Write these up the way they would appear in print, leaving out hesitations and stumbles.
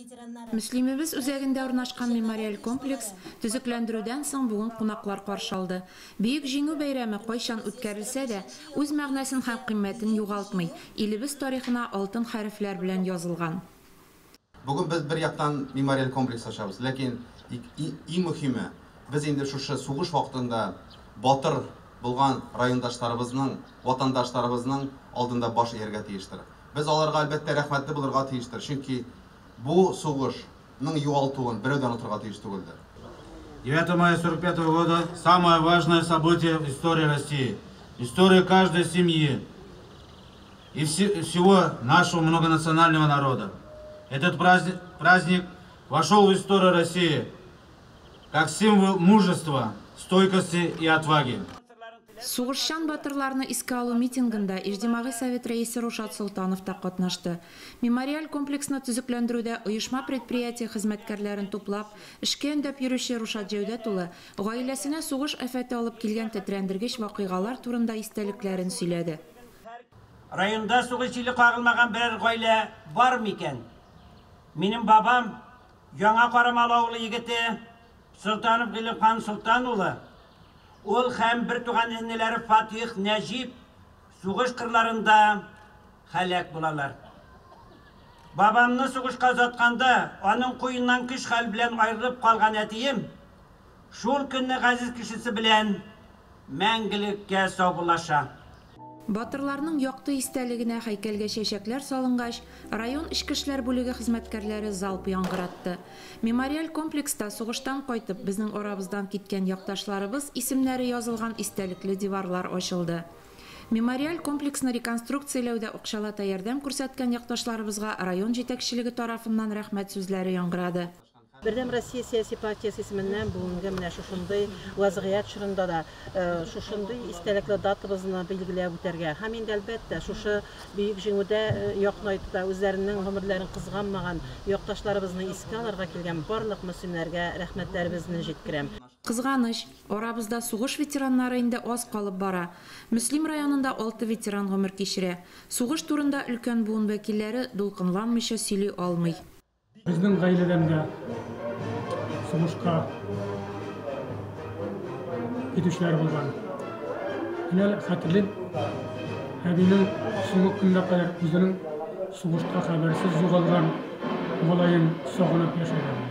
Мөслимебез үзәгендә урнашкан мемориаль комплекс төзекләндерүдән соң бүген кунаклар каршы алды. Бөек Җиңү бәйрәме кайчан үткәрелсә дә, үз мәгънәсен һәм кыйммәтен югалтмый, илебез тарихына алтын хәрефләр белән язылган. Бүген без бер яктан мемориаль комплекс ачабыз, ләкин иң мөһиме, без инде шушы сугыш вакытында батыр булган райондашларыбызның, ватандашларыбызның алдында баш ияргә тиештер. Без аларга, әлбәттә, рәхмәтле булырга тиештер, чөнки бу сугышның югалтуын берәү дә онытырга тиеш түгелдер. 9 мая 45 года – самое важное событие в истории России, истории каждой семьи и всего нашего многонационального народа. Этот праздник вошел в историю России как символ мужества, стойкости и отваги. Сугышчан батырларны искә алу митингында Иҗтимагый совет рәисе Рушат Солтанов та катнашты. Мемориаль комплексны төзекләндерүдә оешма-предприятие хезмәткәрләрен туплап, эшкә өндәп йөрүче Рушат Җәүдәт улы гаиләсенә сугыш афәте алып килгән тетрәндергеч вакыйгалар турында истәлекләрен сөйләде. Районда сугыш җиле кагылмаган берәр гаилә бар микән? Минем бабам, Яңа Карамалы авылы егете Солтанов Гыйлемхан Солтан улы, ул һәм бер туган энеләре Фатих, Нәҗип сугыш кырларында һәлак булалар. Бабамны сугышка озатканда, аның куеннан көч-хәл белән аерылып калган әтием шул көнне газиз кешесе белән мәңгелеккә саубуллаша. Батырларның якты истәлегенә һәйкәлгә чәчәкләр салынгач, район эчке эшләр бүлеге хезмәткәрләре залп яңгыратты. Мемориаль комплекста сугыштан кайтып, безнең арабыздан киткән якташларыбыз исемнәре язылган истәлекле диварлар ачылды. Мемориаль комплексны реконструкцияләүдә акчалата ярдәм күрсәткән якташларыбызга район җитәкчелеге тарафыннан рәхмәт сүзләре яңгырады. Бердәм Россия сәяси партиясе исеменнән бүгенге менә шушындый вазгыять чорында да шушындый истәлекле датабызны билгеләп үтәргә һәм инде, әлбәттә, шушы бөек җиңүдә якынайтуда үзләренең гомерләрен кызганмаган якташларыбызны искә алырга килгән барлык мөслимнәргә рәхмәтләребезне җиткерәм. Кызганыч, арабызда сугыш ветераннары инде аз калып бара. Мөслим районында 6 ветеран гомер кичерә. Сугыш турында өлкән буын вәкилләре дулкынланмыйча сөйли алмый. Безнең гаиләдән дә сугышка китүчеләр булган. Мин әле хәтерлим, әбинең соңгы көненә кадәр үзенең сугышта хәбәрсез югалган малаен сагынып яшәгән.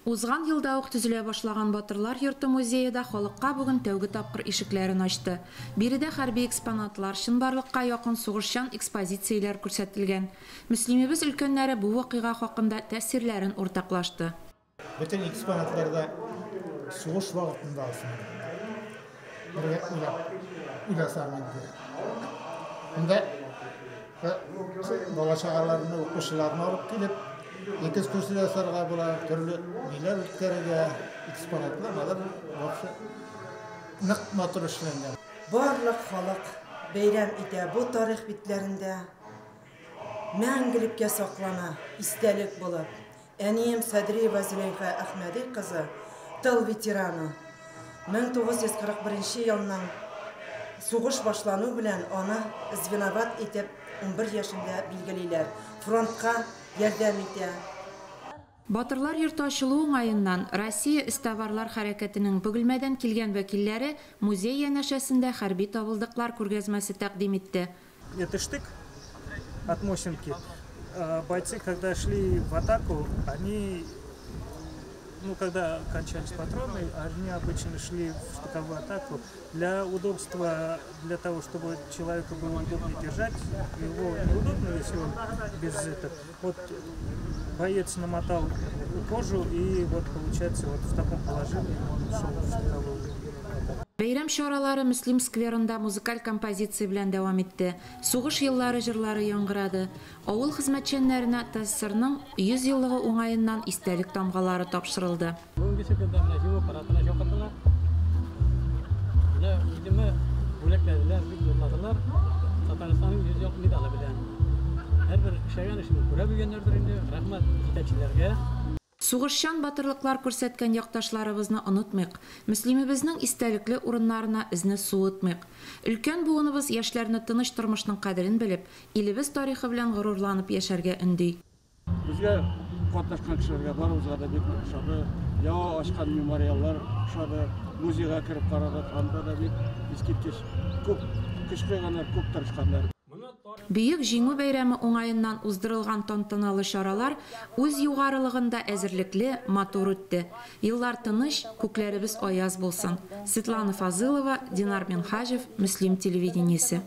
Узган елда ук төзелә башлаган Батырлар йорты музее да халыкка бүген тәүге тапкыр ишекләрен ачты. Биредә хәрби экспонатлар, чынбарлыкка якын сугышчан экспозицияләр күрсәтелгән. Мөслимебез өлкәннәре бу вакыйга хакында тәэсирләрен уртаклашты. Бөтен экспонатлар да сугыш вакытында алсын. Бергә уйлап, уйласаң инде. Монда бала чагаларны, укучыларны алып килеп, экскурсия ясарга була, төрле ниләр үткәрергә, экспонатлар алар вообще нык матур эшләнгән. Барлык халык бәйрәм итә бу тарих битләрендә. Мәңгелеккә саклана, истәлек булып. Әнием Садриева Зөләйха Әхмәди кызы, тыл ветераны. 1941 елның сугыш башлану белән аны звеноват итеп 11 яшендә билгелиләр. Фронтка ярдәм итә. Батырлар йорты ачылу уңаеннан Россия эзтабарлар хәрәкәтенең Бөгелмәдән килгән вәкилләре музей янәшәсендә хәрби табылдыклар күргәзмәсе тәкъдим итте. Это штык от Мосинки. Бойцы, когда шли в атаку, они, когда кончались патроны, они обычно шли в штыковую атаку. Для удобства, для того, чтобы человеку было удобнее держать, его неудобно, если он без этого. Вот боец намотал кожу, и вот получается вот в таком положении он шел в штыковую атаку. Бәйрәм чаралары Мөслим скверында музыкаль композиция белән дәвам итте. Сугыш еллары җырлары яңгырады. Авыл хезмәтчәннәренә ТАССРның 100 еллыгы уңаеннан истәлек тамгалары тапшырылды. Бүгенге көндә менә җиңү парадына чакырдылар. Менә үземә бүләкләделәр, бик зурладылар. Татарстанның 100 еллык медале белән. Һәрбер эшләгән эшне күрә белгәннәрдер инде. Рәхмәт җитәкчеләргә. Сугышчан батырлыклар күрсәткән якташларыбызны онытмыйк. Мөслимебезнең истәлекле урыннарына эзне суытмыйк. Өлкән буыныбыз яшьләрне тыныч тормышның кадерен белеп, илебез тарихы белән горурланып яшәргә өнди. Безгә Катнашкан кешеләргә барыбызга да бик ошады. Яңа ачкан мемориаллар ошады. Музейга кереп карадык, анда да бик искиткеч күп көч куйганнар, күп тырышканнар. Бөек Җиңү бәйрәме уңаеннан уздырылган тантаналы чаралар үз югарылыгында әзерлекле, матур үтте. Еллар тыныч, күкләребез аяз булсын. Светлана Фазылова, Динар Минһаҗев, Мөслим телевидениесе.